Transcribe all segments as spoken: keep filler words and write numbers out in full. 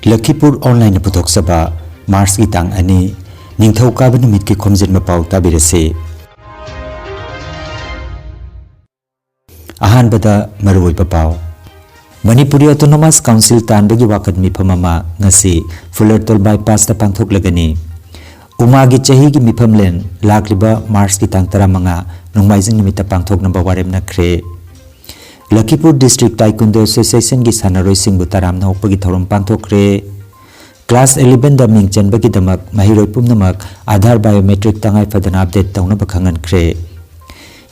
ꯂꯈꯤꯄꯨꯔ ꯑꯣꯟꯂꯥꯏꯟꯅ ꯄꯨꯊꯣꯛꯆꯕ ꯃꯥꯔꯆꯀꯤ ꯇꯥꯡ ꯑꯅꯤ, ꯅꯤꯡꯊꯧꯀꯥꯕ ꯅꯨꯃꯤꯠꯀꯤ ꯈꯣꯝꯖꯤꯟꯕ ꯄꯥꯎ ꯇꯥꯕꯤꯔꯁꯤ꯫ ꯑꯍꯥꯟꯕꯗ ꯃꯔꯨꯑꯣꯏꯕ ꯄꯥꯎ꯫ ꯃꯅꯤꯄꯨꯔꯤ ꯑꯣꯇꯣꯅꯣꯃꯁ ꯀꯥꯎꯟꯁꯤꯜ ꯇꯥꯟꯕꯒꯤ ꯋꯥꯀꯠ ꯃꯤꯐꯝ ꯑꯃ ꯉꯁꯤ ꯐꯨꯂꯔꯇꯣꯜ ꯕꯥꯏꯄꯥꯁꯇ ꯄꯥꯡꯊꯣꯛꯂꯒꯅꯤ꯫ ꯎꯃꯥꯒꯤ ꯆꯍꯤꯒꯤ ꯃꯤꯐꯝꯂꯦꯟ ꯂꯥꯛꯂꯤꯕ ꯃꯥꯔꯆꯀꯤ ꯇꯥꯡ ꯇꯔꯥꯃꯉꯥ, ꯅꯣꯡꯃꯥꯏꯖꯤꯡ ꯅꯨꯃꯤꯠꯇ ꯄꯥꯡꯊꯣꯛꯅꯕ ꯋꯥꯔꯦꯞꯅꯈ꯭ꯔꯦ꯫ ꯂꯈꯤꯄꯨꯔ ꯗꯤꯁꯇ꯭ꯔꯤꯛ ꯇꯥꯏꯀꯨꯟꯗꯣ ꯑꯦꯁꯣꯁꯤꯌꯦꯁꯟꯒꯤ ꯁꯥꯟꯅꯔꯣꯏꯁꯤꯡꯕꯨ ꯇꯔꯥꯝꯅ ꯑꯣꯛꯄꯒꯤ ꯊꯧꯔꯝ ꯄꯥꯡꯊꯣꯛꯈ꯭ꯔꯦ꯫ ꯀ꯭ꯂꯥꯁ elevenꯗ ꯃꯤꯡ ꯆꯟꯕꯒꯤꯗꯃꯛ ꯃꯍꯩꯔꯣꯏ ꯄꯨꯝꯅꯃꯛ ꯑꯥꯙꯥꯔ ꯕꯥꯏꯑꯣꯃꯦꯇ꯭ꯔꯤꯛ ꯇꯉꯥꯏ ꯐꯗꯅ ꯑꯞꯗꯦꯠ ꯇꯧꯅꯕ ꯈꯪꯍꯟꯈ꯭ꯔꯦ꯫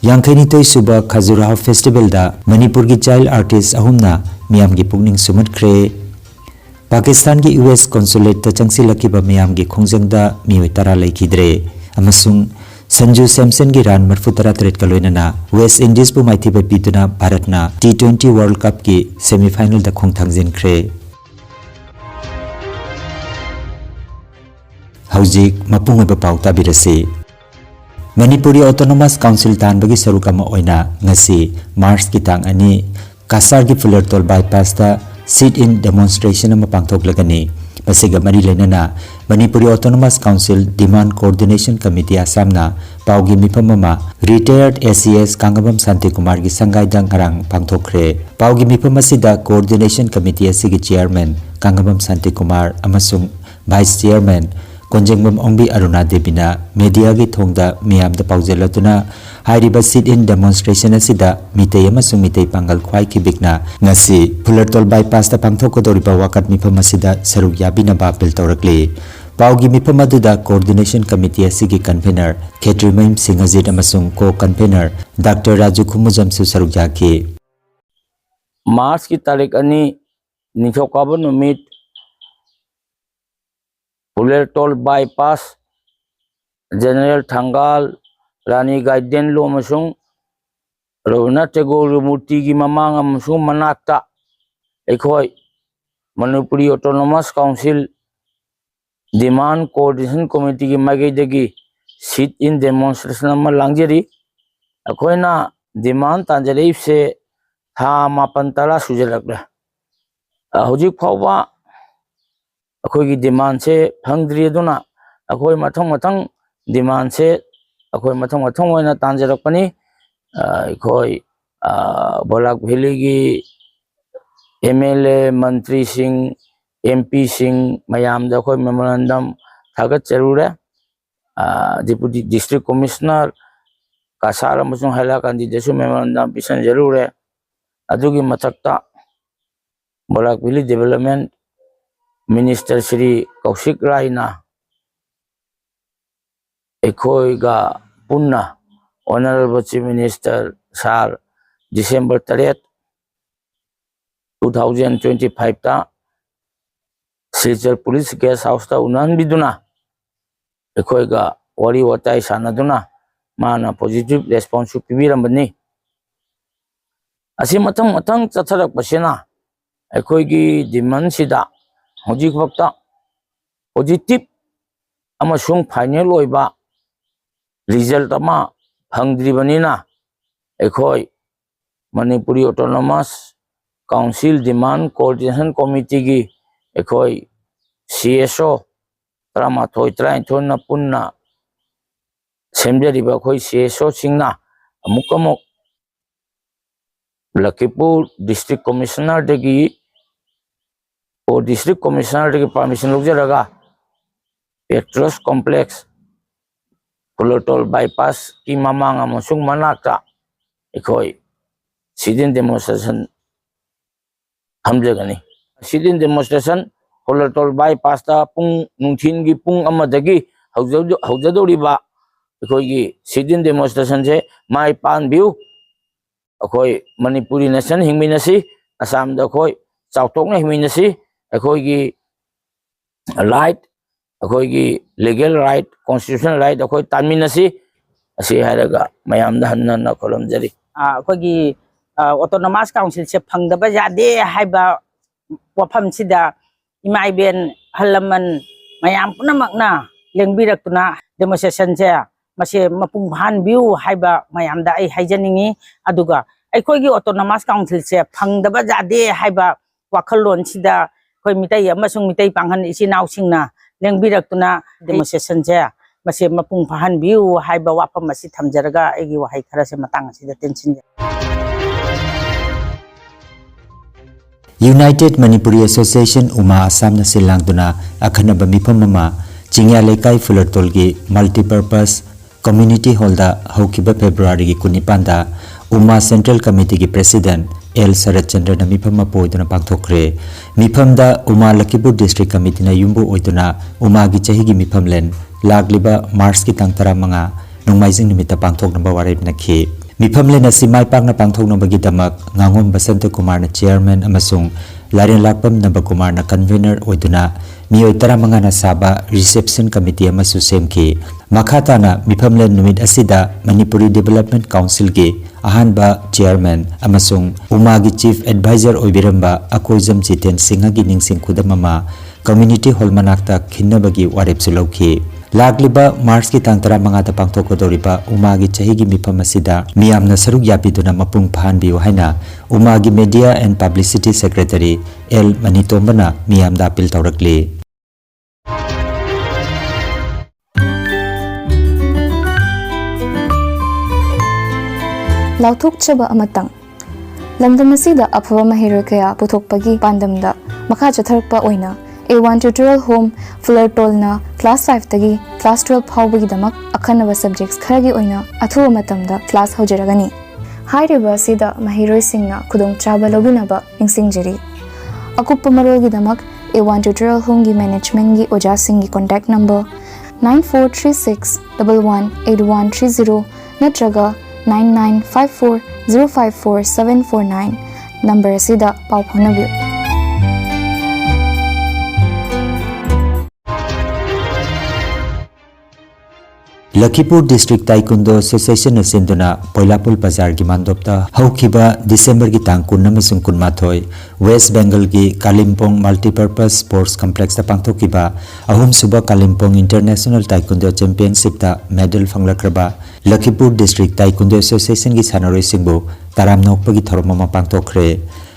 ꯌꯥꯡꯈꯩꯅꯤꯊꯣꯏ ꯁꯨꯕ ꯈꯖꯨꯔꯥꯍꯣ ꯐꯦꯁꯇꯤꯚꯦꯜꯗ ꯃꯅꯤꯄꯨꯔꯒꯤ ꯆꯥꯏꯜ ꯑꯥꯔꯇꯤꯁ ꯑꯍꯨꯝꯅ ꯃꯤꯌꯥꯝꯒꯤ ꯄꯨꯛꯅꯤꯡ ꯁꯨꯝꯍꯠꯈ꯭ꯔꯦ꯫ ꯄꯥꯀꯤꯁꯇꯥꯟꯒꯤ ꯌꯨ ꯑꯦꯁ ꯀꯣꯟꯁꯨꯂꯦꯠꯇ ꯆꯪꯁꯤꯜꯂꯛꯈꯤꯕ ꯃꯤꯌꯥꯝꯒꯤ ꯈꯣꯡꯖꯪꯗ ꯃꯤꯑꯣꯏ ꯇꯔꯥ ꯂꯩꯈꯤꯗ꯭ꯔꯦ ꯑꯃꯁꯨꯡ ꯁꯟꯖꯨ ꯁꯦꯝꯁꯟꯒꯤ ꯔꯥꯟ ꯃꯔꯤꯐꯨ ꯇꯔꯥ ꯇꯔꯦꯠꯀ ꯂꯣꯏꯅꯅ ꯋꯦꯁ ꯏꯟꯗꯤꯖꯕꯨ ꯃꯥꯏꯊꯤꯕ ꯄꯤꯗꯨꯅ ꯚꯥꯔꯠꯅ ꯇꯤ ꯇ꯭ꯋꯦꯟꯇꯤ ꯋꯥꯔꯜꯗ ꯀꯞꯀꯤ ꯁꯦꯃꯤꯐꯥꯏꯅꯦꯜꯗ ꯈꯣꯡꯊꯥꯡ ꯆꯟꯈ꯭ꯔꯦ꯫ ꯍꯧꯖꯤꯛ ꯃꯄꯨꯡ ꯑꯣꯏꯕ ꯄꯥꯎ ꯇꯥꯕꯤꯔꯁꯤ꯫ ꯃꯅꯤꯄꯨꯔꯤ ꯑꯣꯇꯣꯅꯣꯃꯁ ꯀꯥꯎꯟꯁꯤꯜ ꯇꯥꯟꯕꯒꯤ ꯁꯔꯨꯛ ꯑꯃ ꯑꯣꯏꯅ ꯉꯁꯤ ꯃꯥꯔꯆꯀꯤ ꯇꯥꯡ ꯑꯅꯤ, ꯀꯁꯥꯔꯒꯤ ꯐꯨꯂꯔꯇꯣꯜ ꯕꯥꯏꯄꯥꯁꯇ sit-in demonstration ꯑꯃ ꯄꯥꯡꯊꯣꯛꯂꯒꯅꯤ꯫ ꯃꯁꯤꯒ ꯃꯔꯤ ꯂꯩꯅꯅ Manipuri autonomous council demand coordination committee ꯑꯁꯥꯝꯅ ꯄꯥꯎꯒꯤ ꯃꯤꯐꯝ ꯑꯃ ꯔꯤꯇꯥꯌꯔꯗ ꯑꯦ ꯁꯤ ꯑꯦꯁ ꯀꯥꯡꯉꯕꯝ ꯁꯥꯟꯇꯤꯀꯨꯃꯥꯔꯒꯤ ꯁꯪꯒꯥꯏꯗ ꯉꯔꯥꯡ ꯄꯥꯡꯊꯣꯛꯈ꯭ꯔꯦ꯫ ꯄꯥꯎꯒꯤ ꯃꯤꯐꯝ ꯑꯁꯤꯗ ꯀꯣꯑꯣꯔꯗꯤꯅꯦꯁꯟ ꯀꯃꯤꯇꯤ ꯑꯁꯤꯒꯤ ꯆꯤꯌꯔꯃꯦꯟ ꯀꯥꯡꯉꯕꯝ ꯁꯥꯟꯇꯤꯀꯨꯃꯥꯔ ꯑꯃꯁꯨꯡ ꯚꯥꯏꯁ ꯆꯤꯌꯔꯃꯦꯟ ꯀꯣꯟꯖꯦꯡꯕꯝ ꯑꯣꯡꯕꯤ ꯑꯔꯨꯅꯥ ꯗꯦꯕꯤꯅ ꯃꯦꯗꯤꯌꯥꯒꯤ ꯊꯣꯡꯗ ꯃꯤꯌꯥꯝꯗ ꯄꯥꯎꯖꯦꯜ ꯑꯗꯨꯅ ꯍꯥꯏꯔꯤꯕ sit-in demonstration ꯑꯁꯤꯗ ꯃꯤꯇꯩ ꯑꯃꯁꯨꯡ ꯃꯤꯇꯩ ꯄꯥꯡꯒꯜ ꯈ꯭ꯋꯥꯏ ꯈꯤꯕꯤꯛꯅ ꯉꯁꯤ ꯐꯨꯂꯔꯇꯣꯜ ꯕꯥꯏꯄꯥꯁꯇ ꯄꯥꯡꯊꯣꯛꯀꯗꯧꯔꯤꯕ ꯋꯥꯀꯠ ꯃꯤꯐꯝ ꯑꯁꯤꯗ ꯁꯔꯨꯛ ꯌꯥꯕꯤꯅꯕ ꯑꯄꯤꯜ ꯇꯧꯔꯛꯂꯤ꯫ ꯄꯥꯎꯒꯤ ꯃꯤꯐꯝ ꯑꯗꯨꯗ ꯀꯣꯑꯣꯔꯗꯤꯅꯦꯁꯟ ꯀꯃꯤꯇꯤ ꯑꯁꯤꯒꯤ ꯀꯟꯚꯦꯅꯔ ꯈꯦꯇ꯭ꯔꯤꯃꯌꯨꯝ ꯁꯤꯡꯍꯖꯤꯠ ꯑꯃꯁꯨꯡ ꯀꯣ ꯀꯟꯚꯦꯅꯔ ꯗꯥꯛꯇꯔ ꯔꯥꯖꯨ ꯈꯨꯃꯨꯖꯝꯁꯨ ꯁꯔꯨꯛ ꯌꯥꯈꯤ꯫ ꯃꯥꯔꯆꯀꯤ ꯇꯥꯔꯤꯛ ꯑꯅꯤ, ꯅꯤꯡꯊꯧꯀꯥꯕ ꯅꯨꯃꯤꯠ, ꯐꯨꯂꯔꯇꯣꯜ ꯕꯥꯏꯄꯥꯁ, ꯖꯦꯅꯔꯦꯜ ꯊꯪꯒꯥꯜ, ꯔꯥꯅꯤ ꯒꯥꯏꯗꯦꯟꯂꯨ ꯑꯃꯁꯨꯡ ꯔꯕꯤꯟꯗ꯭ꯔꯅꯥꯊ ꯇꯦꯒꯣꯔꯒꯤ ꯃꯨꯔꯇꯤꯒꯤ ꯃꯃꯥꯡ ꯑꯃꯁꯨꯡ ꯃꯅꯥꯛꯇ ꯑꯩꯈꯣꯏ Manipuri autonomous council demand coordination ꯀꯃꯤꯇꯤꯒꯤ ꯃꯥꯏꯀꯩꯗꯒꯤ sit-in demonstration ꯑꯃ ꯂꯥꯡꯖꯔꯤ꯫ ꯑꯩꯈꯣꯏꯅ ꯗꯤꯃꯥꯟ ꯇꯥꯟꯖꯔꯛꯏꯕꯁꯦ ꯊꯥ ꯃꯥꯄꯟ ꯇꯔꯥ ꯁꯨꯖꯜꯂꯛꯂꯦ꯫ ꯑ, ꯍꯧꯖꯤꯛ ꯐꯥꯎꯕ ꯑꯩꯈꯣꯏꯒꯤ demandꯁꯦ ꯐꯪꯗ꯭ꯔꯤ꯫ ꯑꯗꯨꯅ ꯑꯩꯈꯣꯏ ꯃꯊꯪ ꯃꯊꯪ demandꯁꯦ ꯑꯩꯈꯣꯏ ꯃꯊꯪ ꯃꯊꯪ ꯑꯣꯏꯅ ꯇꯥꯟꯖꯔꯛꯄꯅꯤ꯫ ꯑ, ꯑꯩꯈꯣꯏ, ꯑ, ꯕꯣꯂꯥꯛ ꯚꯦꯂꯤꯒꯤ MLA, ꯃꯟꯇ꯭ꯔꯤꯁꯤꯡ, MPꯁꯤꯡ ꯃꯌꯥꯝꯗ ꯑꯩꯈꯣꯏ memorandum ꯊꯥꯒꯠꯆꯔꯨꯔꯦ꯫ ꯑ, Deputy District Commissioner ꯀꯁꯥꯔ ꯑꯃꯁꯨꯡ ꯍꯥꯏꯂꯥꯀꯥꯟꯗꯤꯗꯁꯨ memorandum ꯄꯤꯁꯤꯟꯖꯔꯨꯔꯦ꯫ ꯑꯗꯨꯒꯤ ꯃꯊꯛꯇ ꯕꯣꯂꯥꯛ ꯚꯦꯂꯤ Development Minister ꯁ꯭ꯔꯤ ꯀꯧꯁꯤꯛ ꯔꯥꯏꯅ ꯑꯩꯈꯣꯏꯒ ꯄꯨꯟꯅ Honourable Chief Minister ꯁꯥꯔ December ꯇꯔꯦꯠ, two thousand twenty fiveꯇ Silchar Police Guest Houseꯇ ꯎꯅꯍꯟꯕꯤꯗꯨꯅ ꯑꯩꯈꯣꯏꯒ ꯋꯥꯔꯤ ꯋꯥꯇꯥꯏ ꯁꯥꯟꯅꯗꯨꯅ ꯃꯥꯅ positive response ꯄꯤꯕꯤꯔꯝꯕꯅꯤ꯫ ꯑꯁꯤ ꯃꯊꯪ ꯃꯊꯪ ꯆꯠꯊꯔꯛꯄꯁꯤꯅ ꯑꯩꯈꯣꯏꯒꯤ demandꯁꯤꯗ ꯍꯧꯖꯤꯛ ꯐꯥꯎꯗ positive ꯑꯃꯁꯨꯡ final ꯑꯣꯏꯕ result ꯑꯃ ꯐꯪꯗ꯭ꯔꯤꯕꯅꯤꯅ ꯑꯩꯈꯣꯏ Manipuri Autonomous Council Demand Coordination Committeeꯒꯤ ꯑꯩꯈꯣꯏ CSO ꯇꯔꯥꯃꯥꯊꯣꯏ, ꯇꯔꯥꯅꯤꯊꯣꯏꯅ ꯄꯨꯟꯅ ꯁꯦꯝꯖꯔꯤꯕ ꯑꯩꯈꯣꯏ CSOꯁꯤꯡꯅ ꯑꯃꯨꯛ ꯑꯃꯨꯛ ꯂꯈꯤꯄꯨꯔ District Commissionerꯗꯒꯤ, ꯑꯣ, District Commissionerꯗꯒꯤ permission ꯂꯧꯖꯔꯒ Patriots Complex, ꯈꯨꯜꯂꯣꯇꯣꯜ bypassꯀꯤ ꯃꯃꯥꯡ ꯑꯃꯁꯨꯡ ꯃꯅꯥꯛꯇ ꯑꯩꯈꯣꯏ sit-in demonstration ꯊꯝꯖꯒꯅꯤ꯫ Sit-in demonstration ꯈꯨꯜꯂꯣꯇꯣꯜ bypassꯇ ꯄꯨꯡ, ꯅꯨꯡꯊꯤꯟꯒꯤ ꯄꯨꯡ ꯑꯃꯗꯒꯤ ꯍꯧꯖ-, ꯍꯧꯖꯗꯧꯔꯤꯕ ꯑꯩꯈꯣꯏꯒꯤ sit-in demonstrationꯁꯦ ꯃꯥꯏ ꯄꯥꯟꯕꯤꯌꯨ꯫ ꯑꯩꯈꯣꯏ ꯃꯅꯤꯄꯨꯔꯤ nation ꯍꯤꯡꯃꯤꯟꯅꯁꯤ, ꯑꯁꯥꯝꯗ ꯑꯩꯈꯣꯏ ꯆꯥꯎꯊꯣꯛꯅ ꯍꯤꯡꯃꯤꯟꯅꯁꯤ꯫ ꯑꯩꯈꯣꯏꯒꯤ right, ꯑꯩꯈꯣꯏꯒꯤ legal right, constitutional right ꯑꯩꯈꯣꯏ ꯇꯥꯟꯃꯤꯟꯅꯁꯤ꯫ ꯑꯁꯤ ꯍꯥꯏꯔꯒ ꯃꯌꯥꯝꯗ ꯍꯟꯅ ꯍꯟꯅ ꯈꯨꯔꯨꯝꯖꯔꯤ꯫ ꯑ, ꯑꯩꯈꯣꯏꯒꯤ, ꯑ, Autonomous Councilꯁꯦ ꯐꯪꯗꯕ ꯌꯥꯗꯦ ꯍꯥꯏꯕ ꯋꯥꯐꯝꯁꯤꯗ ꯏꯃꯥ ꯏꯕꯦꯟ, ꯑꯍꯜ ꯂꯃꯟ ꯃꯌꯥꯝ ꯄꯨꯝꯅꯃꯛꯅ ꯂꯦꯡꯕꯤꯔꯛꯇꯨꯅ demonstrationꯁꯦ ꯃꯁꯦ ꯃꯄꯨꯡ ꯐꯥꯍꯟꯕꯤꯌꯨ ꯍꯥꯏꯕ ꯃꯌꯥꯝꯗ ꯑꯩ ꯍꯥꯏꯖꯅꯤꯡꯉꯤ꯫ ꯑꯗꯨꯒ ꯑꯩꯈꯣꯏꯒꯤ Autonomous Councilꯁꯦ ꯐꯪꯗꯕ ꯌꯥꯗꯦ ꯍꯥꯏꯕ ꯋꯥꯈꯜꯂꯣꯟꯁꯤꯗ ꯑꯩꯈꯣꯏ ꯃꯤꯇꯩ ꯑꯃꯁꯨꯡ ꯃꯤꯇꯩ ꯄꯥꯡꯒꯜ ꯏꯆꯤꯟ ꯏꯅꯥꯎꯁꯤꯡꯅ ꯂꯦꯡꯕꯤꯔꯛꯇꯨꯅ demonstrationꯁꯦ ꯃꯁꯤ ꯃꯄꯨꯡ ꯐꯥꯍꯟꯕꯤꯌꯨ ꯍꯥꯏꯕ ꯋꯥꯐꯝ ꯑꯁꯤ ꯊꯝꯖꯔꯒ ꯑꯩꯒꯤ ꯋꯥꯍꯩ ꯈꯔꯁꯦ ꯃꯇꯥꯡ ꯑꯁꯤꯗ ꯇꯦꯟꯁꯤꯟꯖꯔꯤ꯫ United Manipuri Association, ꯎꯃꯥ ꯑꯁꯥꯝꯅ ꯁꯤꯜ ꯂꯥꯡꯗꯨꯅ ꯑꯈꯟꯅꯕ ꯃꯤꯐꯝ ꯑꯃ ꯆꯤꯡꯌꯥ ꯂꯩꯀꯥꯏ ꯐꯨꯂꯔꯇꯣꯜꯒꯤ multipurpose community hallꯗ ꯍꯧꯈꯤꯕ Februaryꯒꯤ ꯀꯨꯟꯅꯤꯄꯥꯟꯗ ꯎꯃꯥ Central Committeeꯒꯤ President ꯑꯦꯜ ꯁꯔꯠꯆꯟꯗ꯭ꯔꯅ ꯃꯤꯐꯝ ꯃꯄꯨ ꯑꯣꯏꯗꯨꯅ ꯄꯥꯡꯊꯣꯛꯈ꯭ꯔꯦ꯫ ꯃꯤꯐꯝꯗ ꯎꯃꯥ ꯂꯈꯤꯄꯨꯔ District Committeeꯅ ꯌꯨꯝꯕꯨ ꯑꯣꯏꯗꯨꯅ ꯎꯃꯥꯒꯤ ꯆꯍꯤꯒꯤ ꯃꯤꯐꯝꯂꯦꯟ ꯂꯥꯛꯂꯤꯕ Marchꯀꯤ ꯇꯥꯡ ꯇꯔꯥꯃꯉꯥ, ꯅꯣꯡꯃꯥꯏꯖꯤꯡ ꯅꯨꯃꯤꯠꯇ ꯄꯥꯡꯊꯣꯛꯅꯕ ꯋꯥꯔꯦꯞ ꯏꯅꯈꯤ꯫ ꯃꯤꯐꯝꯂꯦꯟ ꯑꯁꯤ ꯃꯥꯏ ꯄꯥꯛꯅ ꯄꯥꯡꯊꯣꯛꯅꯕꯒꯤꯗꯃꯛ ꯉꯥꯉꯣꯝ ꯕꯁꯟꯇ ꯀꯨꯃꯥꯔꯅ Chairman ꯑꯃꯁꯨꯡ ꯂꯥꯏꯔꯦꯟꯂꯥꯛꯄꯝ ꯅꯕꯀꯨꯃꯥꯔꯅ Convener ꯑꯣꯏꯗꯨꯅ ꯃꯤꯑꯣꯏ ꯇꯔꯥꯃꯉꯥꯅ ꯁꯥꯕ Reception Committee ꯑꯃꯁꯨ ꯁꯦꯝꯈꯤ꯫ ꯃꯈꯥ ꯇꯥꯅ ꯃꯤꯐꯝꯂꯦꯟ ꯅꯨꯃꯤꯠ ꯑꯁꯤꯗ Manipuri Development Councilꯒꯤ ꯑꯍꯥꯟꯕ Chairman ꯑꯃꯁꯨꯡ ꯎꯃꯥꯒꯤ Chief Advisor ꯑꯣꯏꯕꯤꯔꯝꯕ ꯑꯀꯣꯏꯖꯝ ꯖꯤꯇꯦꯟ ꯁꯤꯡꯍꯒꯤ ꯅꯤꯡꯁꯤꯡ ꯈꯨꯗꯝ ꯑꯃ Community Hall ꯃꯅꯥꯛꯇ ꯈꯤꯟꯅꯕꯒꯤ ꯋꯥꯔꯦꯞꯁꯨ ꯂꯧꯈꯤ꯫ ꯂꯥꯛꯂꯤꯕ Marchꯀꯤ ꯇꯥꯡ ꯇꯔꯥꯃꯉꯥꯗ ꯄꯥꯡꯊꯣꯛꯀꯗꯧꯔꯤꯕ ꯎꯃꯥꯒꯤ ꯆꯍꯤꯒꯤ ꯃꯤꯐꯝ ꯑꯁꯤꯗ ꯃꯤꯌꯥꯝꯅ ꯁꯔꯨꯛ ꯌꯥꯕꯤꯗꯨꯅ ꯃꯄꯨꯡ ꯐꯥꯍꯟꯕꯤꯌꯨ ꯍꯥꯏꯅ ꯎꯃꯥꯒꯤ Media and Publicity Secretary L ꯃꯅꯤꯇꯣꯝꯕꯅ ꯃꯤꯌꯥꯝꯗ appeal ꯇꯧꯔꯛꯂꯤ꯫ ꯂꯥꯎꯊꯣꯛꯆꯕ ꯑꯃꯇꯪ꯫ ꯂꯝꯗꯝ ꯑꯁꯤꯗ ꯑꯐꯕ ꯃꯍꯩꯔꯣꯏ ꯀꯌꯥ ꯄꯨꯊꯣꯛꯄꯒꯤ ꯄꯥꯟꯗꯝꯗ ꯃꯈꯥ ꯆꯠꯊꯔꯛꯄ ꯑꯣꯏꯅ ꯑꯦ ꯋꯥꯟ Tutorial Home ꯐꯨꯂꯔꯇꯣꯜꯅ class fiveꯇꯒꯤ class twelve ꯐꯥꯎꯕꯒꯤꯗꯃꯛ ꯑꯈꯟꯅꯕ subjects ꯈꯔꯒꯤ ꯑꯣꯏꯅ ꯑꯊꯨꯕ ꯃꯇꯝꯗ class ꯍꯧꯖꯔꯒꯅꯤ꯫ ꯍꯥꯏꯔꯤꯕ ꯑꯁꯤꯗ ꯃꯍꯩꯔꯣꯏꯁꯤꯡꯅ ꯈꯨꯗꯣꯡꯆꯥꯕ ꯂꯧꯕꯤꯅꯕ ꯅꯤꯡꯁꯤꯡꯖꯔꯤ꯫ ꯑꯀꯨꯞꯄ ꯃꯔꯣꯜꯒꯤꯗꯃꯛ ꯑꯦ ꯋꯥꯟ Tutorial Homeꯒꯤ managementꯒꯤ ꯑꯣꯖꯥꯁꯤꯡꯒꯤ contact number nine four three six double one eight one three zero ꯅꯠꯇ꯭ꯔꯒ nine nine five four zero five four seven four nine number ꯑꯁꯤꯗ ꯄꯥꯎ ꯐꯥꯎꯅꯕꯤꯌꯨ꯫ ꯂꯈꯤꯄꯨꯔ District Taekwondo Associationꯅ ꯁꯤꯟꯗꯨꯅ ꯄꯣꯏꯂꯥꯄꯨꯜ ꯕꯖꯥꯔꯒꯤ ꯃꯥꯟꯗꯣꯞꯇ ꯍꯧꯈꯤꯕ Decemberꯒꯤ ꯇꯥꯡ ꯀꯨꯟ ꯑꯃꯁꯨꯡ ꯀꯨꯟꯃꯥꯊꯣꯏ West Bengalꯒꯤ ꯀꯥꯂꯤꯝꯄꯣꯡ Multipurpose Sports Complexꯇ ꯄꯥꯡꯊꯣꯛꯈꯤꯕ ꯑꯍꯨꯝꯁꯨꯕ ꯀꯥꯂꯤꯝꯄꯣꯡ International Taekwondo Championshipꯇ medal ꯐꯪꯂꯛꯈ꯭ꯔꯕ ꯂꯈꯤꯄꯨꯔ District Taekwondo Associationꯒꯤ ꯁꯥꯟꯅꯔꯣꯏꯁꯤꯡꯕꯨ ꯇꯔꯥꯝꯅ ꯑꯣꯛꯄꯒꯤ ꯊꯧꯔꯝ ꯑꯃ ꯄꯥꯡꯊꯣꯛꯈ꯭ꯔꯦ꯫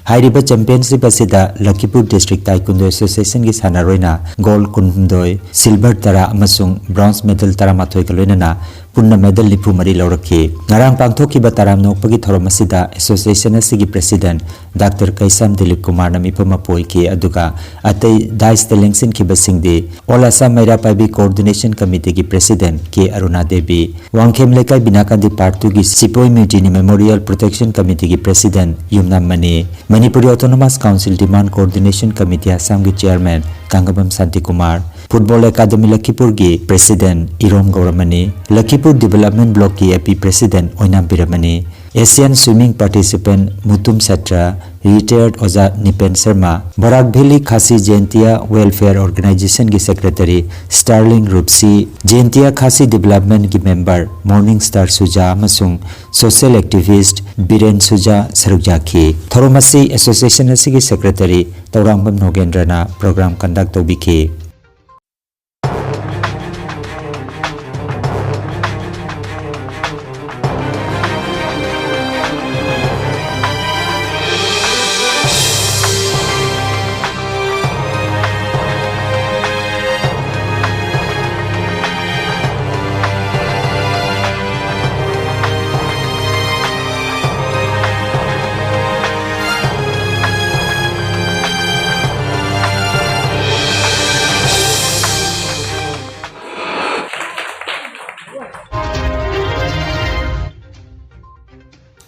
ꯍꯥꯏꯔꯤꯕ ꯆꯦꯝꯄꯤꯌꯟꯁꯤꯞ ꯑꯁꯤꯗ ꯂꯈꯤꯄꯨꯔ ꯗꯤꯁꯇ꯭ꯔꯤꯛ ꯇꯥꯏꯀꯨꯟꯗꯣ ꯑꯦꯁꯣꯁꯤꯌꯦꯁꯟꯒꯤ ꯁꯥꯟꯅꯔꯣꯏꯅ ꯒꯣꯜ ꯀꯨꯟꯍꯨꯝꯗꯣꯏ, ꯁꯤꯜꯚꯔ ꯇꯔꯥ ꯑꯃꯁꯨꯡ ꯕ꯭ꯔꯣꯟꯖ ꯃꯦꯗꯜ ꯇꯔꯥꯃꯥꯊꯣꯏꯒ ꯂꯣꯏꯅꯅ ꯄꯨꯟꯅ ꯃꯦꯗꯜ ꯅꯤꯐꯨ ꯃꯔꯤ ꯂꯧꯔꯛꯈꯤ꯫ ꯉꯔꯥꯡ ꯄꯥꯡꯊꯣꯛꯈꯤꯕ ꯇꯔꯥꯝꯅ ꯑꯣꯛꯄꯒꯤ ꯊꯧꯔꯝ ꯑꯁꯤꯗ ꯑꯦꯁꯣꯁꯤꯌꯦꯁꯟ ꯑꯁꯤꯒꯤ ꯄ꯭ꯔꯦꯁꯤꯗꯦꯟꯠ ꯗꯥꯛꯇꯔ ꯀꯩꯁꯥꯝ ꯗꯤꯂꯤꯞ ꯀꯨꯃꯥꯔꯅ ꯃꯤꯐꯝ ꯃꯄꯨ ꯑꯣꯏꯈꯤ, ꯑꯗꯨꯒ ꯑꯇꯩ ꯗꯥꯏꯁꯇ ꯂꯦꯡꯁꯤꯟꯈꯤꯕꯁꯤꯡꯗꯤ ꯑꯣꯜ ꯑꯁꯥꯝ ꯃꯩꯔꯥ ꯄꯥꯏꯕꯤ ꯀꯣꯑꯣꯔꯗꯤꯅꯦꯁꯟ ꯀꯃꯤꯇꯤꯒꯤ ꯄ꯭ꯔꯦꯁꯤꯗꯦꯟꯠ ꯀꯦ ꯑꯔꯨꯅꯥ ꯗꯦꯕꯤ, ꯋꯥꯡꯈꯦꯝ ꯂꯩꯀꯥꯏ ꯕꯤꯅꯥꯀꯥꯟꯗꯤ ꯄꯥꯔꯠ ꯇꯨꯒꯤ ꯁꯤꯄꯣꯏ ꯃ꯭ꯌꯨꯇꯤꯅꯤ ꯃꯦꯃꯣꯔꯤꯌꯦꯜ ꯄ꯭ꯔꯣꯇꯦꯛꯁꯟ ꯀꯃꯤꯇꯤꯒꯤ president Yumnam Mani, Manipuri autonomous council demand coordination committee ꯑꯁꯥꯝꯒꯤ chairman Kangabam Shantikumar, football academy ꯂꯈꯤꯄꯨꯔꯒꯤ ꯄ꯭ꯔꯦꯁꯤꯗꯦꯟꯠ ꯏꯔꯣꯝ ꯒꯧꯔꯃꯅꯤ, ꯂꯈꯤꯄꯨꯔ ꯗꯤꯕꯦꯂꯞꯃꯦꯟꯠ ꯕ꯭ꯂꯣꯛꯀꯤ ꯑꯦ ꯄꯤ ꯄ꯭ꯔꯦꯁꯤꯗꯦꯟꯠ ꯑꯣꯏꯅꯥꯝ Biramani, Asian swimming participant Mutum ꯁꯇ꯭ꯔ, ꯔꯤꯇꯥꯌꯔꯗ ꯑꯣꯖꯥ ꯅꯤꯄꯦꯟ ꯁꯔꯃ, ꯕꯔꯥꯛ ꯚꯦꯂꯤ ꯈꯥꯁꯤ ꯖꯌꯟꯇꯤꯌꯥ ꯋꯦꯜꯐꯤꯌꯔ ꯑꯣꯔꯒꯅꯥꯏꯖꯦꯁꯟꯒꯤ ꯁꯦꯀ꯭ꯔꯦꯇꯔꯤ ꯁ꯭ꯇꯥꯔꯂꯤꯡ ꯔꯨꯞꯁꯤ, ꯖꯌꯟꯇꯤꯌꯥ ꯈꯥꯁꯤ ꯗꯤꯕꯦꯂꯞꯃꯦꯟꯠꯀꯤ ꯃꯦꯝꯕꯔ ꯃꯣꯔꯅꯤꯡ ꯁ꯭ꯇꯥꯔ ꯁꯨꯖꯥ ꯑꯃꯁꯨꯡ ꯁꯣꯁꯤꯌꯦꯜ ꯑꯦꯛꯇꯤꯚꯤꯁꯠ ꯕꯤꯔꯦꯟ ꯁꯨꯖꯥ ꯁꯔꯨꯛ ꯌꯥꯈꯤ꯫ ꯊꯧꯔꯝ ꯑꯁꯤ ꯑꯦꯁꯣꯁꯤꯌꯦꯁꯟ ꯑꯁꯤꯒꯤ ꯁꯦꯀ꯭ꯔꯦꯇꯔꯤ ꯇꯧꯔꯥꯡꯕꯝ ꯅꯣꯒꯦꯟꯗ꯭ꯔꯅ ꯄ꯭ꯔꯣꯒ꯭ꯔꯥꯝ ꯀꯟꯗꯛ ꯇꯧꯕꯤꯈꯤ꯫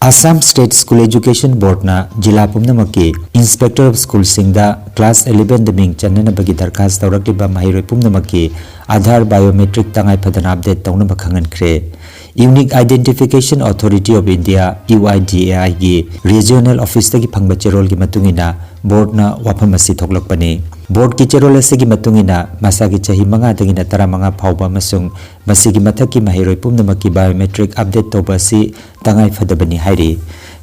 ꯑꯁꯥꯝ ꯁ꯭ꯇꯦꯠ ꯁ꯭ꯀꯨꯜ ꯑꯦꯖꯨꯀꯦꯁꯟ ꯕꯣꯔꯗꯅ ꯖꯤꯂꯥ ꯄꯨꯝꯅꯃꯛꯀꯤ ꯏꯟꯁꯄꯦꯛꯇꯔ ꯑꯣꯐ ꯁ꯭ꯀꯨꯜꯁꯤꯡꯗ ꯀ꯭ꯂꯥꯁ ꯑꯦꯂꯦꯚꯦꯟꯗ ꯃꯤꯡ ꯆꯟꯅꯅꯕꯒꯤ ꯗꯔꯈꯥꯁ ꯇꯧꯔꯛꯂꯤꯕ ꯃꯍꯩꯔꯣꯏ ꯄꯨꯝꯅꯃꯛꯀꯤ ꯑꯥꯙꯥꯔ ꯕꯥꯏꯑꯣꯃꯦꯇ꯭ꯔꯤꯛ ꯇꯉꯥꯏ ꯐꯗꯅ ꯑꯞꯗꯦꯠ ꯇꯧꯅꯕ ꯈꯪꯍꯟꯈ꯭ꯔꯦ꯫ Unique Identification Authority of India, U I D A I ꯒꯤ ꯔꯤꯖꯤꯑꯣꯅꯦꯜ ꯑꯣꯐꯤꯁꯇꯒꯤ ꯐꯪꯕ ꯆꯦꯔꯣꯜꯒꯤ ꯃꯇꯨꯡ ꯏꯟꯅ ꯕꯣꯔꯗꯅ ꯋꯥꯐꯝ ꯑꯁꯤ ꯊꯣꯛꯂꯛꯄꯅꯤ꯫ ꯕꯣꯔꯗꯀꯤ ꯆꯦꯔꯣꯜ ꯑꯁꯤꯒꯤ ꯃꯇꯨꯡ ꯏꯟꯅ ꯃꯁꯥꯒꯤ ꯆꯍꯤ ꯃꯉꯥꯗꯒꯤꯅ ꯇꯔꯥꯃꯉꯥ ꯐꯥꯎꯕ ꯑꯃꯁꯨꯡ ꯃꯁꯤꯒꯤ ꯃꯊꯛꯀꯤ ꯃꯍꯩꯔꯣꯏ ꯄꯨꯝꯅꯃꯛꯀꯤ ꯕꯥꯏꯑꯣꯃꯦꯇ꯭ꯔꯤꯛ ꯑꯞꯗꯦꯠ ꯇꯧꯕ ꯑꯁꯤ ꯇꯉꯥꯏ ꯐꯗꯕꯅꯤ ꯍꯥꯏꯔꯤ꯫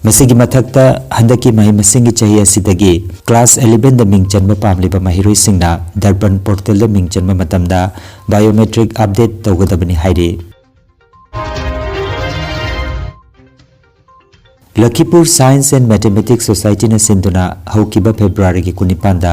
ꯃꯁꯤꯒꯤ ꯃꯊꯛꯇ, ꯍꯟꯗꯛꯀꯤ ꯃꯍꯩ ꯃꯁꯤꯡꯒꯤ ꯆꯍꯤ ꯑꯁꯤꯗꯒꯤ ꯀ꯭ꯂꯥꯁ ꯑꯦꯂꯦꯚꯦꯟꯗ ꯃꯤꯡ ꯆꯟꯕ ꯄꯥꯝꯂꯤꯕ ꯃꯍꯩꯔꯣꯏꯁꯤꯡꯅ ꯗꯔꯄꯟ ꯄꯣꯔꯇꯦꯜꯗ ꯃꯤꯡ ꯆꯟꯕ ꯃꯇꯝꯗ ꯕꯥꯏꯑꯣꯃꯦꯇ꯭ꯔꯤꯛ ꯑꯞꯗꯦꯠ ꯇꯧꯒꯗꯕꯅꯤ ꯍꯥꯏꯔꯤ꯫ ꯂꯈꯤꯄꯨꯔ Science and Mathematics Societyꯅ ꯁꯤꯟꯗꯨꯅ ꯍꯧꯈꯤꯕ Februaryꯒꯤ ꯀꯨꯟꯅꯤꯄꯥꯟꯗ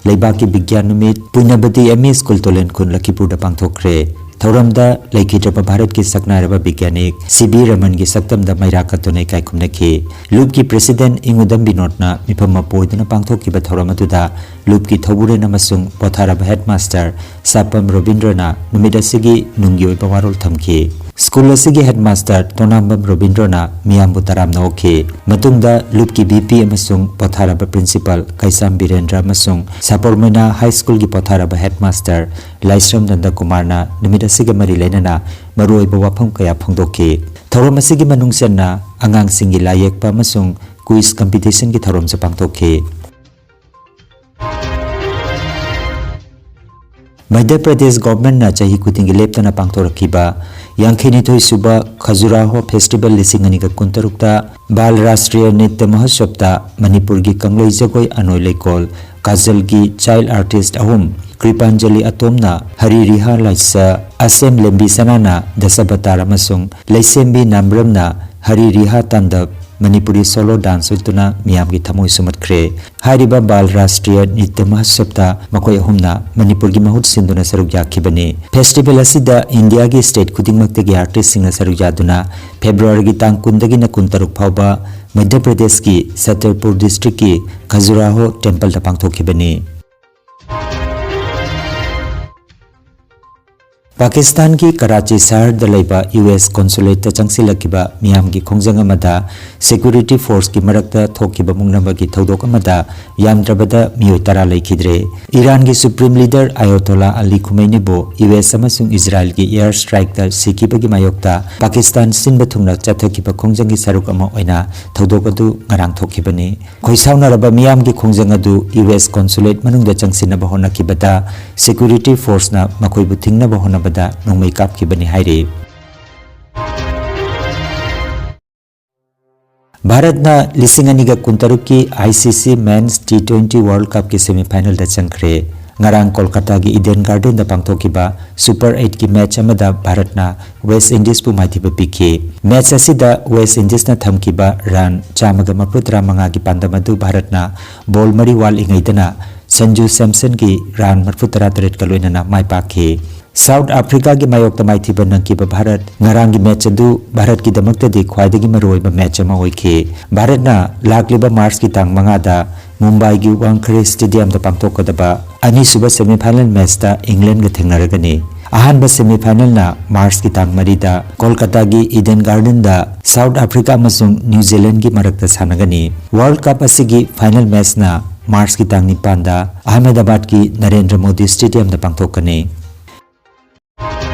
ꯂꯩꯕꯥꯛꯀꯤ ꯕꯤꯒ꯭ꯌꯥꯟ ꯅꯨꯃꯤꯠ ꯄꯨꯏꯅꯕꯇꯤ M E School ꯇꯣꯂꯦꯟꯈꯨꯟ ꯂꯈꯤꯄꯨꯔꯗ ꯄꯥꯡꯊꯣꯛꯈ꯭ꯔꯦ꯫ ꯊꯧꯔꯝꯗ ꯂꯩꯈꯤꯗ꯭ꯔꯕ ꯚꯥꯔꯠꯀꯤ ꯁꯛꯅꯥꯏꯔꯕ ꯕꯤꯒ꯭ꯌꯥꯅꯤꯛ ꯁꯤ ꯚꯤ ꯔꯃꯟꯒꯤ ꯁꯛꯇꯝꯗ ꯃꯩꯔꯥ ꯀꯠꯇꯨꯅ ꯏꯀꯥꯏ ꯈꯨꯝꯅꯈꯤ꯫ ꯂꯨꯞꯀꯤ President ꯏꯉꯨꯗꯝ ꯕꯤꯅꯣꯗꯅ ꯃꯤꯐꯝ ꯃꯄꯨ ꯑꯣꯏꯗꯨꯅ ꯄꯥꯡꯊꯣꯛꯈꯤꯕ ꯊꯧꯔꯝ ꯑꯗꯨꯗ ꯂꯨꯞꯀꯤ ꯊꯧꯕꯨꯔꯦꯟ ꯑꯃꯁꯨꯡ ꯄꯣꯊꯥꯔꯕ Headmaster ꯁꯥꯄꯝ ꯔꯣꯕꯤꯟꯗ꯭ꯔꯅ ꯅꯨꯃꯤꯠ ꯑꯁꯤꯒꯤ ꯅꯨꯡꯒꯤ ꯑꯣꯏꯕ ꯋꯥꯔꯣꯜ ꯊꯝꯈꯤ꯫ School ꯑꯁꯤꯒꯤ Headmaster ꯇꯣꯅꯥꯝꯕꯝ ꯔꯣꯕꯤꯟꯗ꯭ꯔꯅ ꯃꯤꯌꯥꯝꯕꯨ ꯇꯔꯥꯝꯅ ꯑꯣꯛꯈꯤ꯫ ꯃꯇꯨꯡꯗ ꯂꯨꯞꯀꯤ V P ꯑꯃꯁꯨꯡ ꯄꯣꯊꯥꯔꯕ Principal ꯀꯩꯁꯥꯝ ꯕꯤꯔꯦꯟꯗ꯭ꯔ ꯑꯃꯁꯨꯡ ꯁꯥꯄꯣꯔꯃꯩꯅꯥ High Schoolꯒꯤ ꯄꯣꯊꯥꯔꯕ Headmaster ꯂꯥꯏꯁ꯭ꯔꯝ ꯅꯟꯗꯀꯨꯃꯥꯔꯅ ꯅꯨꯃꯤꯠ ꯑꯁꯤꯒ ꯃꯔꯤ ꯂꯩꯅꯅ ꯃꯔꯨꯑꯣꯏꯕ ꯋꯥꯐꯝ ꯀꯌꯥ ꯐꯣꯡꯗꯣꯛꯈꯤ꯫ ꯊꯧꯔꯝ ꯑꯁꯤꯒꯤ ꯃꯅꯨꯡ ꯆꯟꯅ ꯑꯉꯥꯡꯁꯤꯡꯒꯤ ꯂꯥꯏ ꯌꯦꯛꯄ ꯑꯃꯁꯨꯡ Quiz Competitionꯒꯤ ꯊꯧꯔꯝꯁꯨ ꯄꯥꯡꯊꯣꯛꯈꯤ꯫ ꯃꯙ꯭ꯌ ꯄ꯭ꯔꯗꯦꯁ Governmentꯅ ꯆꯍꯤ ꯈꯨꯗꯤꯡꯒꯤ ꯂꯦꯞꯇꯅ ꯄꯥꯡꯊꯣꯔꯛꯈꯤꯕ ꯌꯥꯡꯈꯩꯅꯤꯊꯣꯏ ꯁꯨꯕ ꯈꯖꯨꯔꯥꯍꯣ Festival ꯂꯤꯁꯤꯡ ꯑꯅꯤꯒ ꯀꯨꯟꯇꯔꯨꯛꯇ ꯕꯥꯜ ꯔꯥꯁꯇ꯭ꯔꯤꯌ ꯅ꯭ꯔꯤꯇ꯭ꯌ ꯃꯍꯣꯠꯁꯕꯇ ꯃꯅꯤꯄꯨꯔꯒꯤ ꯀꯪꯂꯩ ꯖꯒꯣꯏ ꯑꯅꯣꯏ ꯂꯩꯀꯣꯜ ꯀꯥꯖꯜꯒꯤ child artist ꯑꯍꯨꯝ, ꯀ꯭ꯔꯤꯄꯥꯟꯖꯂꯤ ꯑꯇꯣꯝꯅ ꯍꯔꯤ ꯔꯤꯍꯥ ꯂꯥꯏꯁ, ꯑꯁꯦꯝ ꯂꯦꯝꯕꯤ ꯁꯅꯥꯅ ꯗꯁꯕꯇꯥꯔ ꯑꯃꯁꯨꯡ ꯂꯩꯁꯦꯝꯕꯤ ꯅꯥꯝꯕ꯭ꯔꯝꯅ ꯍꯔꯤ ꯔꯤꯍꯥ ꯇꯥꯟꯗꯕ ꯃꯅꯤꯄꯨꯔꯤ solo dance ꯎꯠꯇꯨꯅ ꯃꯤꯌꯥꯝꯒꯤ ꯊꯃꯣꯏ ꯁꯨꯝꯍꯠꯈ꯭ꯔꯦ꯫ ꯍꯥꯏꯔꯤꯕ ꯕꯥꯜ ꯔꯥꯁꯇ꯭ꯔꯤꯌ ꯅ꯭ꯔꯤꯇ꯭ꯌ ꯃꯍꯣꯠꯁꯕꯇ ꯃꯈꯣꯏ ꯑꯍꯨꯝꯅ ꯃꯅꯤꯄꯨꯔꯒꯤ ꯃꯍꯨꯠ ꯁꯤꯟꯗꯨꯅ ꯁꯔꯨꯛ ꯌꯥꯈꯤꯕꯅꯤ꯫ Festival ꯑꯁꯤꯗ ꯏꯟꯗꯤꯌꯥꯒꯤ state ꯈꯨꯗꯤꯡꯃꯛꯇꯒꯤ artistꯁꯤꯡꯅ ꯁꯔꯨꯛ ꯌꯥꯗꯨꯅ Februaryꯒꯤ ꯇꯥꯡ ꯀꯨꯟꯗꯒꯤꯅ ꯀꯨꯟꯇꯔꯨꯛ ꯐꯥꯎꯕ ꯃꯙ꯭ꯌ ꯄ꯭ꯔꯗꯦꯁꯀꯤ ꯁꯇꯔꯄꯨꯔ districtꯀꯤ ꯈꯖꯨꯔꯥꯍꯣ Templeꯗ ꯄꯥꯡꯊꯣꯛꯈꯤꯕꯅꯤ꯫ ꯄꯥꯀꯤꯁꯇꯥꯟꯒꯤ ꯀꯔꯥꯆꯤ ꯁꯍꯔꯗ ꯂꯩꯕ U S Consulateꯇ ꯆꯪꯁꯤꯜꯂꯛꯈꯤꯕ ꯃꯤꯌꯥꯝꯒꯤ ꯈꯣꯡꯖꯪ ꯑꯃꯗ security forceꯀꯤ ꯃꯔꯛꯇ ꯊꯣꯛꯈꯤꯕ ꯃꯨꯛꯅꯕꯒꯤ ꯊꯧꯗꯣꯛ ꯑꯃꯗ ꯌꯥꯝꯗ꯭ꯔꯕꯗ ꯃꯤꯑꯣꯏ ꯇꯔꯥ ꯂꯩꯈꯤꯗ꯭ꯔꯦ꯫ ꯏꯔꯥꯟꯒꯤ Supreme Leader Ayatollah Ali Khameneiꯕꯨ U S ꯑꯃꯁꯨꯡ ꯏꯖꯔꯥꯏꯜꯒꯤ air strikeꯇ ꯁꯤꯈꯤꯕꯒꯤ ꯃꯥꯌꯣꯛꯇ ꯄꯥꯀꯤꯁꯇꯥꯟ ꯁꯤꯟꯕ ꯊꯨꯡꯅ ꯆꯠꯊꯈꯤꯕ ꯈꯣꯡꯖꯪꯒꯤ ꯁꯔꯨꯛ ꯑꯃ ꯑꯣꯏꯅ ꯊꯧꯗꯣꯛ ꯑꯗꯨ ꯉꯔꯥꯡ ꯊꯣꯛꯈꯤꯕꯅꯤ꯫ ꯈꯣꯏꯁꯥꯎꯅꯔꯕ ꯃꯤꯌꯥꯝꯒꯤ ꯈꯣꯡꯖꯪ ꯑꯗꯨ U S Consulate ꯃꯅꯨꯡꯗ ꯆꯪꯁꯤꯟꯅꯕ ꯍꯣꯠꯅꯈꯤꯕꯗ security forceꯅ ꯃꯈꯣꯏꯕꯨ ꯊꯤꯡꯅꯕ ꯍꯣꯠꯅꯕꯗ ꯅꯣꯡꯃꯩ ꯀꯥꯞꯈꯤꯕꯅꯤ ꯍꯥꯏꯔꯤ꯫ ꯚꯥꯔꯠꯅ ꯂꯤꯁꯤꯡ ꯑꯅꯤꯒ ꯀꯨꯟꯇꯔꯨꯛꯀꯤ I C C Men's T twenty World Cupꯀꯤ semifinalꯗ ꯆꯪꯈ꯭ꯔꯦ꯫ ꯉꯔꯥꯡ ꯀꯣꯜꯀꯇꯥꯒꯤ ꯏꯗꯦꯟ ꯒꯥꯔꯗꯦꯟꯗ ꯄꯥꯡꯊꯣꯛꯈꯤꯕ ꯁꯨꯄꯔ ꯑꯩꯠꯀꯤ ꯃꯦꯆ ꯑꯃꯗ ꯚꯥꯔꯠꯅ ꯋꯦꯁ ꯏꯟꯗꯤꯖꯄꯨ ꯃꯥꯏꯊꯤꯕ ꯄꯤꯈꯤ꯫ ꯃꯦꯆ ꯑꯁꯤꯗ ꯋꯦꯁ ꯏꯟꯗꯤꯖꯅ ꯊꯝꯈꯤꯕ ꯔꯟ ꯆꯥꯝꯃꯒ ꯃꯔꯤꯐꯨꯇꯔꯥ ꯃꯉꯥꯒꯤ ꯄꯥꯟꯗꯝ ꯑꯗꯨ ꯚꯥꯔꯠꯅ ꯕꯣꯜ ꯃꯔꯤ ꯋꯥꯠꯂꯤꯉꯩꯗꯅ ꯁꯟꯖꯨ ꯁꯦꯝꯁꯟꯒꯤ ꯔꯟ ꯃꯔꯤꯐꯨꯇꯔꯥ ꯇꯔꯦꯠꯀ ꯂꯣꯏꯅꯅ ꯃꯥꯏ ꯄꯥꯛꯈꯤ꯫ ꯁꯥꯎꯠ ꯑꯐ꯭ꯔꯤꯀꯥꯒꯤ ꯃꯥꯌꯣꯛꯇ ꯃꯥꯏꯊꯤꯕ ꯅꯪꯈꯤꯕ ꯚꯥꯔꯠ ꯉꯔꯥꯡꯒꯤ ꯃꯦꯆ ꯑꯗꯨ ꯚꯥꯔꯠꯀꯤꯗꯃꯛꯇꯗꯤ ꯈ꯭ꯋꯥꯏꯗꯒꯤ ꯃꯔꯨꯑꯣꯏꯕ ꯃꯦꯆ ꯑꯃ ꯑꯣꯏꯈꯤ꯫ ꯚꯥꯔꯠꯅ ꯂꯥꯛꯂꯤꯕ ꯃꯥꯔꯆꯀꯤ ꯇꯥꯡ ꯃꯉꯥꯗ ꯃꯨꯝꯕꯥꯏꯒꯤ ꯋꯥꯡꯈꯔꯦ ꯁ꯭ꯇꯦꯗꯤꯌꯝꯗ ꯄꯥꯡꯊꯣꯛꯀꯗꯕ ꯑꯅꯤꯁꯨꯕ ꯁꯦꯃꯤꯐꯥꯏꯅꯦꯜ ꯃꯦꯆꯇ ꯏꯪꯂꯦꯟꯒ ꯊꯦꯡꯅꯔꯒꯅꯤ꯫ ꯑꯍꯥꯟꯕ ꯁꯦꯃꯤꯐꯥꯏꯅꯦꯜꯅ ꯃꯥꯔꯆꯀꯤ ꯇꯥꯡ ꯃꯔꯤꯗ ꯀꯣꯜꯀꯇꯥꯒꯤ ꯏꯗꯦꯟ ꯒꯥꯔꯗꯦꯟꯗ ꯁꯥꯎꯠ ꯑꯐ꯭ꯔꯤꯀꯥ ꯑꯃꯁꯨꯡ ꯅ꯭ꯌꯨ ꯖꯤꯂꯦꯟꯒꯤ ꯃꯔꯛꯇ ꯁꯥꯟꯅꯒꯅꯤ꯫ ꯋꯥꯔꯜꯗ ꯀꯞ ꯑꯁꯤꯒꯤ ꯐꯥꯏꯅꯦꯜ ꯃꯦꯆꯅ ꯃꯥꯔꯆꯀꯤ ꯇꯥꯡ ꯅꯤꯄꯥꯟꯗ ꯑꯍꯃꯦꯗꯕꯥꯗꯀꯤ ꯅꯔꯦꯟꯗ꯭ꯔ ꯃꯣꯗꯤ ꯁ꯭ꯇꯦꯗꯤꯌꯝꯗ ꯄꯥꯡꯊꯣꯛꯀꯅꯤ꯫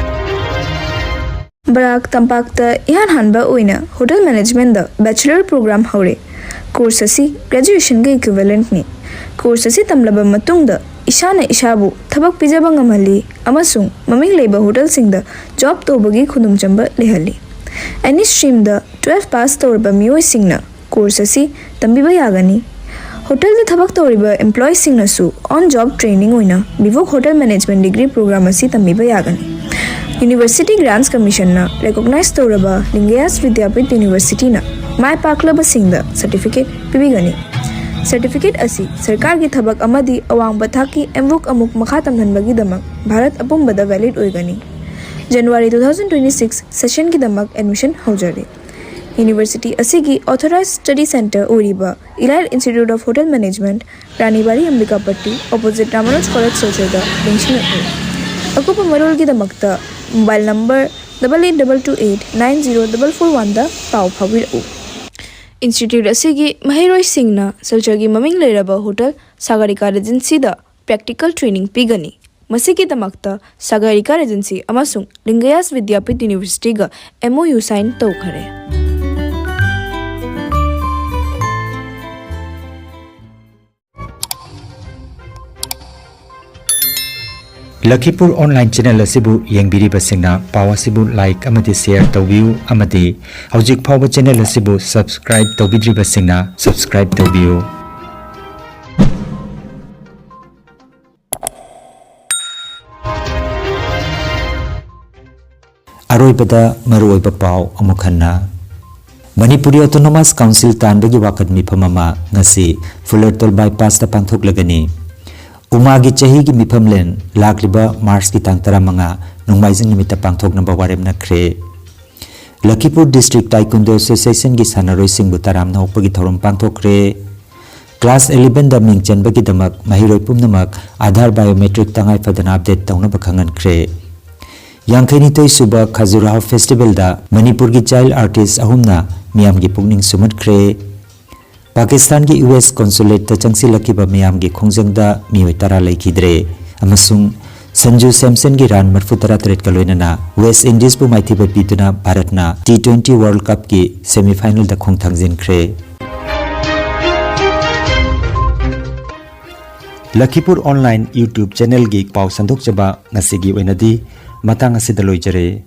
ꯕꯔꯥꯛ ꯇꯝꯄꯥꯛꯇ ꯏꯍꯥꯟ ꯍꯥꯟꯕ ꯑꯣꯏꯅ ꯍꯣꯇꯦꯜ ꯃꯦꯅꯦꯖꯃꯦꯟꯗ ꯕꯦꯆꯂꯔ ꯄ꯭ꯔꯣꯒ꯭ꯔꯥꯝ ꯍꯧꯔꯦ꯫ ꯀꯣꯔꯁ ꯑꯁꯤ ꯒ꯭ꯔꯦꯖꯨꯑꯦꯁꯟꯒ ꯏꯀ꯭ꯋꯤꯚꯦꯂꯦꯟꯠꯅꯤ꯫ ꯀꯣꯔꯁ ꯑꯁꯤ ꯇꯝꯂꯕ ꯃꯇꯨꯡꯗ ꯏꯁꯥꯅ ꯏꯁꯥꯕꯨ ꯊꯕꯛ ꯄꯤꯖꯕ ꯉꯝꯍꯜꯂꯤ ꯑꯃꯁꯨꯡ ꯃꯃꯤꯡ ꯂꯩꯕ ꯍꯣꯇꯦꯜꯁꯤꯡꯗ ꯖꯣꯕ ꯇꯧꯕꯒꯤ ꯈꯨꯗꯣꯡꯆꯥꯕ ꯂꯩꯍꯜꯂꯤ꯫ ꯑꯦꯅꯤ ꯁ꯭ꯇ꯭ꯔꯤꯝꯗ ꯇꯨꯋꯦꯜꯐ ꯄꯥꯁ ꯇꯧꯔꯕ ꯃꯤꯑꯣꯏꯁꯤꯡꯅ ꯀꯣꯔꯁ ꯑꯁꯤ ꯇꯝꯕꯤꯕ ꯌꯥꯒꯅꯤ꯫ ꯍꯣꯇꯦꯜꯗ ꯊꯕꯛ ꯇꯧꯔꯤꯕ ꯑꯦꯝꯄ꯭ꯂꯣꯌꯤꯁꯤꯡꯅꯁꯨ ꯑꯣꯟ ꯖꯣꯕ ꯇ꯭ꯔꯦꯅꯤꯡ ꯑꯣꯏꯅ BVoc hotel management degree programme ꯑꯁꯤ ꯇꯝꯕꯤꯕ ꯌꯥꯒꯅꯤ꯫ ꯌꯨꯅꯤꯚꯔꯁꯤꯇꯤ ꯒ꯭ꯔꯥꯟꯠꯁ ꯀꯃꯤꯁꯟꯅ ꯔꯦꯀꯣꯒꯅꯥꯏꯖ ꯇꯧꯔꯕ ꯂꯤꯡꯒꯌꯥꯁ ꯕꯤꯗ꯭ꯌꯥꯄꯤꯊ ꯌꯨꯅꯤꯚꯔꯁꯤꯇꯤꯅ ꯃꯥꯏ ꯄꯥꯛꯂꯕꯁꯤꯡꯗ ꯁꯔꯇꯤꯐꯤꯀꯦꯠ ꯄꯤꯕꯤꯒꯅꯤ꯫ ꯁꯔꯇꯤꯐꯤꯀꯦꯠ ꯑꯁꯤ ꯁꯔꯀꯥꯔꯒꯤ ꯊꯕꯛ ꯑꯃꯗꯤ ꯑꯋꯥꯡꯕ ꯊꯥꯛꯀꯤ ꯑꯦꯝꯕꯨꯛ ꯑꯃꯨꯛ ꯃꯈꯥ ꯇꯝꯍꯟꯕꯒꯤꯗꯃꯛ ꯚꯥꯔꯠ ꯑꯄꯨꯝꯕꯗ ꯚꯦꯂꯤꯗ ꯑꯣꯏꯒꯅꯤ꯫ ꯖꯅꯋꯥꯔꯤ ꯇꯨ ꯊꯥꯎꯖꯟ ꯇ꯭ꯋꯦꯟꯇꯤ ꯁꯤꯛꯁ ꯁꯦꯁꯟꯒꯤꯗꯃꯛ ꯑꯦꯗꯃꯤꯁꯟ ꯍꯧꯖꯔꯤ꯫ ꯌꯨꯅꯤꯚꯔꯁꯤꯇꯤ ꯑꯁꯤꯒꯤ ꯑꯣꯊꯣꯔꯥꯏꯖ ꯁ꯭ꯇꯗꯤ ꯁꯦꯟꯇꯔ ꯑꯣꯏꯔꯤꯕ elite institute of hotel management, Rani Bari Ambikapatti, opposite Ramanuj college, ꯁꯤꯜꯆꯔꯗ ꯂꯦꯡꯁꯤꯜꯂꯛꯂꯤ꯫ ꯑꯀꯨꯞꯄ ꯃꯔꯣꯜꯒꯤꯗꯃꯛꯇ mobile number double eight double two eight nine zero double four one ꯗ ꯄꯥꯎ ꯐꯥꯎꯕꯤꯔꯛꯎ꯫ ꯏꯟꯁꯇꯤꯇ꯭ꯌꯨꯠ ꯑꯁꯤꯒꯤ ꯃꯍꯩꯔꯣꯏꯁꯤꯡꯅ ꯁꯤꯜꯆꯔꯒꯤ ꯃꯃꯤꯡ ꯂꯩꯔꯕ ꯍꯣꯇꯦꯜ ꯁꯥꯒꯔꯤꯀꯥ ꯔꯦꯖꯦꯟꯁꯤꯗ ꯄ꯭ꯔꯦꯛꯇꯤꯀꯦꯜ ꯇ꯭ꯔꯦꯅꯤꯡ ꯄꯤꯒꯅꯤ꯫ ꯃꯁꯤꯒꯤꯗꯃꯛꯇ ꯁꯥꯒꯔꯤꯀꯥ ꯔꯦꯖꯦꯟꯁꯤ ꯑꯃꯁꯨꯡ ꯂꯤꯡꯒꯌꯥꯁ ꯕꯤꯗ꯭ꯌꯥꯄꯤꯊ ꯌꯨꯅꯤꯚꯔꯁꯤꯇꯤꯒ M O U sign ꯇꯧꯈꯔꯦ꯫ ꯂꯈꯤꯄꯨꯔ online channel ꯑꯁꯤꯕꯨ ꯌꯦꯡꯕꯤꯔꯤꯕꯁꯤꯡꯅ ꯄꯥꯎ ꯑꯁꯤꯕꯨ ꯂꯥꯏꯛ ꯑꯃꯗꯤ ꯁꯦꯌꯔ ꯇꯧꯕꯤꯌꯨ, ꯑꯃꯗꯤ ꯍꯧꯖꯤꯛ ꯐꯥꯎꯕ ꯆꯦꯅꯦꯜ ꯑꯁꯤꯕꯨ ꯁꯕꯁꯀ꯭ꯔꯥꯏꯕ ꯇꯧꯕꯤꯗ꯭ꯔꯤꯕꯁꯤꯡꯅ ꯁꯕꯁꯀ꯭ꯔꯥꯏꯕ ꯇꯧꯕꯤꯌꯨ꯫ ꯗ ꯃꯔꯨꯑꯣꯏꯕ ꯄꯥꯎ ꯑꯃꯨꯛ ꯍꯟꯅ꯫ ꯃꯅꯤꯄꯨꯔꯤ Autonomous Council ꯇꯥꯟꯕꯒꯤ ꯋꯥꯀꯠ ꯃꯤꯐꯝ ꯑꯃ ꯉꯁꯤ ꯐꯨꯂꯔꯇꯣꯜ bypass ꯇ ꯄꯥꯡꯊꯣꯛꯂꯒꯅꯤ꯫ ꯎꯃꯥꯒꯤ ꯆꯍꯤꯒꯤ ꯃꯤꯐꯝꯂꯦꯟ ꯂꯥꯛꯂꯤꯕ March ꯀꯤ ꯇꯥꯡ ꯇꯔꯥꯃꯉꯥ ꯅꯣꯡꯃꯥꯏꯖꯤꯡ ꯅꯨꯃꯤꯠꯇ ꯄꯥꯡꯊꯣꯛꯅꯕ ꯋꯥꯔꯦꯞꯅꯈ꯭ꯔꯦ꯫ ꯂꯈꯤꯄꯨꯔ District Taekwondo Association ꯒꯤ ꯁꯥꯟꯅꯔꯣꯏꯁꯤꯡꯕꯨ ꯇꯔꯥꯝꯅ ꯑꯣꯛꯄꯒꯤ ꯊꯧꯔꯝ ꯄꯥꯡꯊꯣꯛꯈ꯭ꯔꯦ꯫ Class eleven ꯗ ꯃꯤꯡ ꯆꯟꯕꯒꯤꯗꯃꯛ ꯃꯍꯩꯔꯣꯏ ꯄꯨꯝꯅꯃꯛ Aadhaar biometric ꯇꯉꯥꯏ ꯐꯗꯅ update ꯇꯧꯅꯕ ꯈꯪꯍꯟꯈ꯭ꯔꯦ꯫ ꯌꯥꯡꯈꯩꯅꯤꯊꯣꯏ ꯁꯨꯕ Khajuraho Festival ꯗ ꯃꯅꯤꯄꯨꯔꯒꯤ child artist ꯑꯍꯨꯝꯅ ꯃꯤꯌꯥꯝꯒꯤ ꯄꯨꯛꯅꯤꯡ ꯁꯨꯝꯍꯠꯈ꯭ꯔꯦ꯫ ꯄꯥꯀꯤꯁꯇꯥꯟꯒꯤ U S Consulate ꯇ ꯆꯪꯁꯤꯜꯂꯛꯈꯤꯕ ꯃꯤꯌꯥꯝꯒꯤ ꯈꯣꯡꯖꯪꯗ ꯃꯤꯑꯣꯏ ꯇꯔꯥ ꯂꯩꯈꯤꯗ꯭ꯔꯦ ꯑꯃꯁꯨꯡ ꯁꯟꯖꯨ ꯁꯦꯝꯁꯟꯒꯤ run ꯃꯔꯤꯐꯨ ꯇꯔꯥ ꯇꯔꯦꯠꯀ ꯂꯣꯏꯅꯅ West Indies ꯕꯨ ꯃꯥꯏꯊꯤꯕ ꯄꯤꯗꯨꯅ ꯚꯥꯔꯠꯅ T twenty World Cup ꯀꯤ semi final ꯗ ꯈꯣꯡꯊꯥꯡ ꯆꯤꯟꯈ꯭ꯔꯦ꯫ ꯂꯈꯤꯄꯨꯔ Online YouTube channel ꯒꯤ ꯄꯥꯎ ꯁꯟꯗꯣꯛꯆꯕ ꯉꯁꯤꯒꯤ ꯑꯣꯏꯅꯗꯤ ꯃꯇꯥꯡ ꯑꯁꯤꯗ ꯂꯣꯏꯖꯔꯦ꯫